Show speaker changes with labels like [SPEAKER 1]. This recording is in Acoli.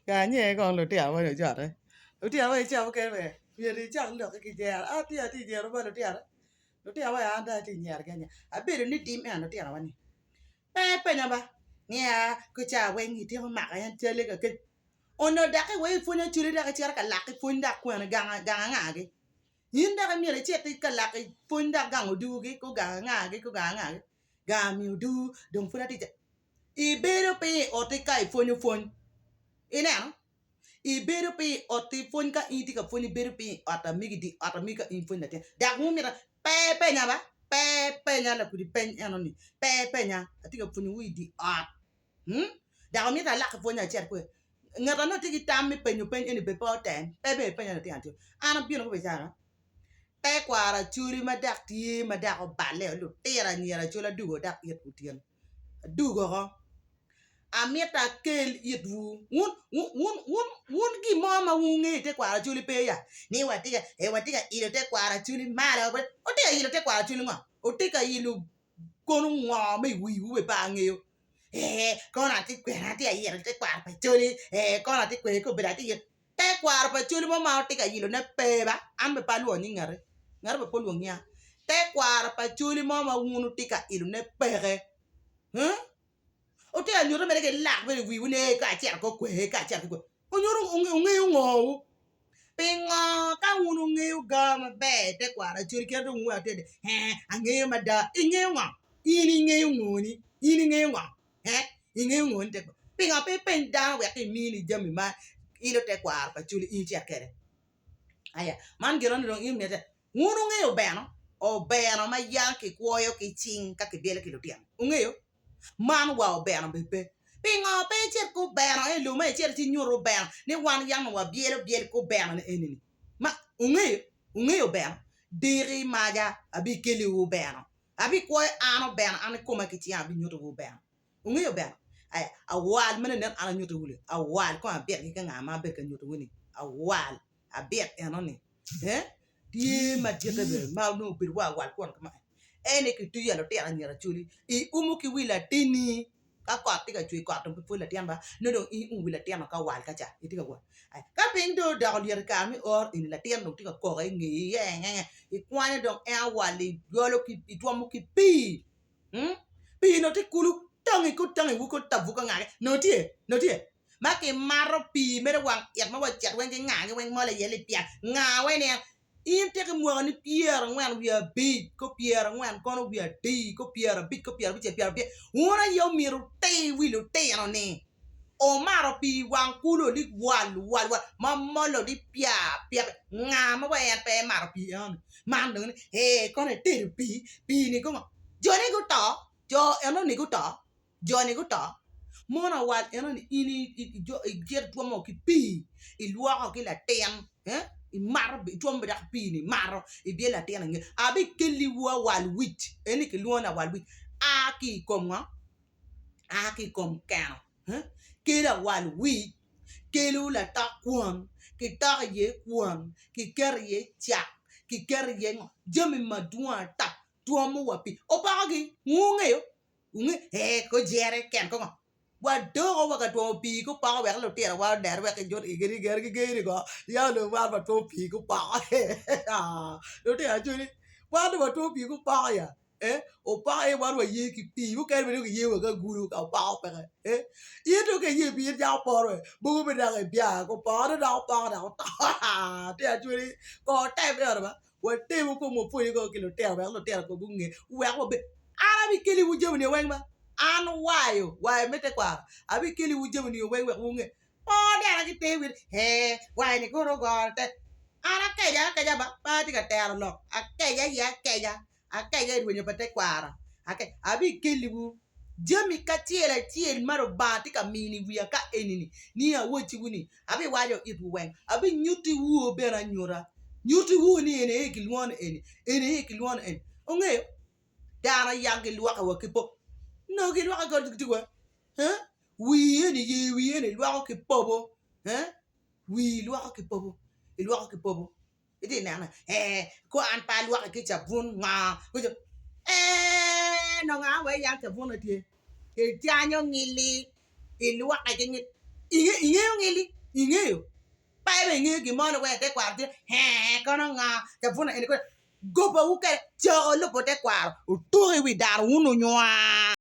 [SPEAKER 1] Ka anyer kong lutino moni ocote, lutino moni ca mukene bene myero icak lokke ki jero an tye atye jero bot lutino, lutino moni an dong atye nyerogi anyera abedo ni tim eno lutino wa ni pe ipenya ba niya ki ca weng ityeko mako en calle ka kec onongo dok iweko ipwonyo acoli dok icito ka lak ipwony dok kwene gang anga-gi in dok myero icit ka lak ipwony dok gang odugi ku gang anga-gi ku gang anga-gi gang miyo odur dong pud atye Ibedo piny i otti ka ipwonyo pwony. Ineno? Ibedo piny i otti pwony ka in itye ka pwony ibedo piny i ot amegi di ot amegi ka in ipwonyo latin. Dok wun mita pe ipenya ba, pe ipenya lakudi peny eno ni, pe ipenya atye ka pwonyowu i di ot. Hmm? Dok amito alak pwony acel kwe. Ngat ma nongo tye ki tam me penyo peny eni bed pe otem, pe bene ipenya latin atir. An abino kube calo tekwaro acholi ma dok tye ma dok oballe lutino anyira acholi adugo dok itwu tyen. Adug oko. Amito akel itwu. Wun, wun, wun, wun gin mo ma wungeyo i tekwaro Acholi pe ya? Ni watye ka, eh, watye ka ilo tekwaro Acholi malo. Wutye ka ilo tekwaro Acholi ngo? Wutye ka ilo kono ngo ma i wiwu bene pe angeyo. Eh, kono atye kwene atye ka ilo tekwaro pa Acholi. Eh, kono atye kwene kobedo atye ilo. Tekwaro pa Acholi mo ma wutye ka ilone pe ba. An bene pe alwongo nying ngati. Ngati bene pe olwongo nyinga. Tekwaro pa Acholi mo ma wun wutye ka ilone peke. Huh? Wutye ka nyuto mere ki lak bene i wiwu ni ee ka acito ki okwer, ka acito ki okwer. Wunyuto wungeyo ngowu. Pingo ka wun wungeyo ga maber i tekwaro Acholi kit ma dong wungeyo atir ni ee angeyo mada. Ingeyo ngo? In ingeyo ngoni? In ingeyo ngo? Ee ingeyo ngoni tekwaro? Pingo pe ipeny dano wek imini jami ma ilo tekwaro pa Acholi in icit kwede? Aya man gin eno dong in myero Wun wungeyo obeno? Obeno ma yam kikwoyo ki cing ka kibyelo ki lutino. Wungeyo? Man wa obeno bene pe. Pingo pe icit ki obeno i lobo ma icito ci inyuto obeno ni wan yam wabyelo byel ki obeno ni eni-ni? Ma, wungeyo? Wungeyo obeno? Diki maca abikeliwu obeno. Abikwoyo an obeno, an kikoma ki cinga abinyutowu obeno. Wungeyo bene? Aya, awal meno nen an anyutowu-ni, awal kong abitgi ka nga ma abedo ka nyutowu-ni, awal abit eno-ni, ee, tye maditte bene ma nongo obedo wa awal kwon kuman, en aye kituco iye lutino anyira acoli, iumo ki wi latinni ka kot tye ka cwer kot dong pe pwod latin ba nongo dong in iumo wi latin-nu ki awal ka ca itye ka wot. Aya, ka piny dong odoko lyet i kare me oro eni latin dong tye ka koko i ngeyi ngenge ikwanyo dong en awal-li ijolo ki itwomo ki pii. Pii nongo tye kulu tangi ki otangi wu ki otabu ka ngake nongo tye nongo tye ma ki mato pii mere wang it ma wa cet weng ki ngagi weng mol iye lipyak nga weng ni in tye ki mwaka ni pyerangwen wiye abic ko pyerangwen kono wiye adi ko pyerabic ko pyerabicel pyerabicel wun aye omyero wutir wi lutino ni omato pii wang kulu ni wal wal wal ma molo ni pya pya nga ma wa en pe emato pii eno ni man dong ni ee kono itedo pii pii ni gongo jone guto jo eno ni guto jo ni guto mono awal eno ni in icito itwomo ki pii ilwoko ki latin imato itwomo bene dok pii ni imato ibyelo latin ange abikeliwu awal wic eni kilwongo ni awal wic a ki i kom ngo a ki i kom keno, kelo awal wic, kelo latok kwon, kitok iye kwon, kiketo iye cak, kiketo iye ngo, jami madwong ata twomo wa pii opokogi wungeyo wungeyo ee gujere ken ko ngo wadoko wa ka twomo pii ki opoko wek lutinowa onen wek ginyut igi ni gin gingeni ko yam dong wan watwomo pii ki opoko lutino acoli wan dong watwomo pii ki opoko ya. eh opoko aye wan waye ki pii mukene bene giye wa ki agulu ka opoko peke eh in dong ka iye pii in cako poro eh mogo bene dok ibia ko pore dok opoko dok oto tye acwali kor tem eno ba watemo kong wapwonye kong ki lutino wek lutino kong gunge wek wabed an abikeliwu jami-ni weng ba an wayo wayo me tekwaro abikeliwu jami-ni weng wek wunge po dena ki ter wit ee wayo ni kono ogoro te an akeca akeca ba pe atye ka tero lok akeca aye akeca Akeca i rwenyo pa tekwaro, abikeliwu jami kacel acel ma Lubanga tye ka miyo i wiya ka eni-ni, ni awacciwu ni, abiwaco itwu weng, abinyuttiwu bene anyuta, nyuttiwu ni eni aye kilwongo ni eni, eni aye kilwongo ni eni. Wungeyo, dano yam gilwoke wa ki po, nongo gilwoke ki wa, wii eni, yer wii eni ilwoko ki pobo, wii ilwoko ki pobo, ilwoko ki pobo. Itye neno ee ko an pe alwoke ki cabun ngo ee nongo an wek yam cabunna tye kicanyo ngili. Ilwokke ki ngil ingeyo ngil-li? Ingeyo? Pe bene ingeyo gin mo lweny tekwaro tye hee kono nga cabuna eni kono gobawu kede coko lubo tekwaro otuko i wi dano wun onywar.